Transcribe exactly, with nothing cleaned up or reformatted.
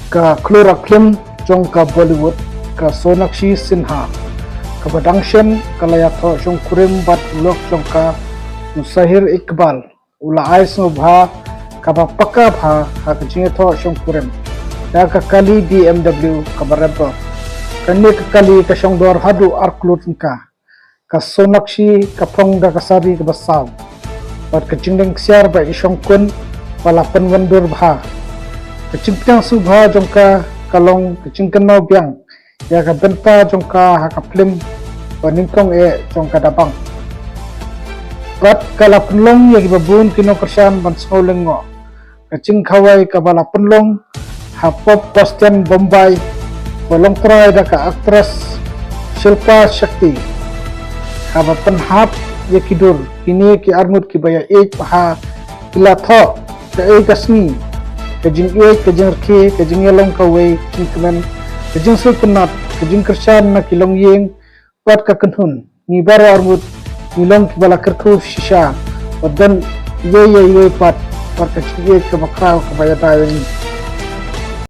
Ka khlur act film jong ka Bollywood, ka Sonakshi Sinha, kaba dang shen ka la ïathoh shongkurim bad u lok jong ka, u Sahil Iqbal, u la ai sngewbha kaba paka bha ha ka jingïathoh shongkurim da ka kali B M W kaba rebor. Kane ka kali ka shongdor haduh ar klur tyngka. Ka Sonakshi ka phong da ka sari kaba saw bad ka jingleh ksiar ba i shongkun ba la pynwandur bha. Ka jingpdiang sngewbha jong ka ka long ka jingkynmaw biang ïa ka bynta jong ka ha ka film ba nyngkong eh jong ka Dabangg. Bad ka la pynlong ïa kiba bun ki nongkyrshan ban sngew lyngngoh. Ka jingkhawai kaba la pynlong ha Pop Bastien Bombay, ba long trai da ka actress Shilpa Shetty, haba pynhap ïa ki dur kine ki arngut kiba ïaieit bha ki la thoh kaei ka sngi, ka jingïeit, ka jingrkhie, ka jingïalong kawei jingkmen, ka jingsngewtynnat, ka jingkyrshan na ki longïing bad ka kynhun. Ngi baroh arngut ngi long kiba la kyrkhu shisha bad don iwei ïa iwei pat bad ka jingïeit kaba khraw kaba ïada ïa ngi.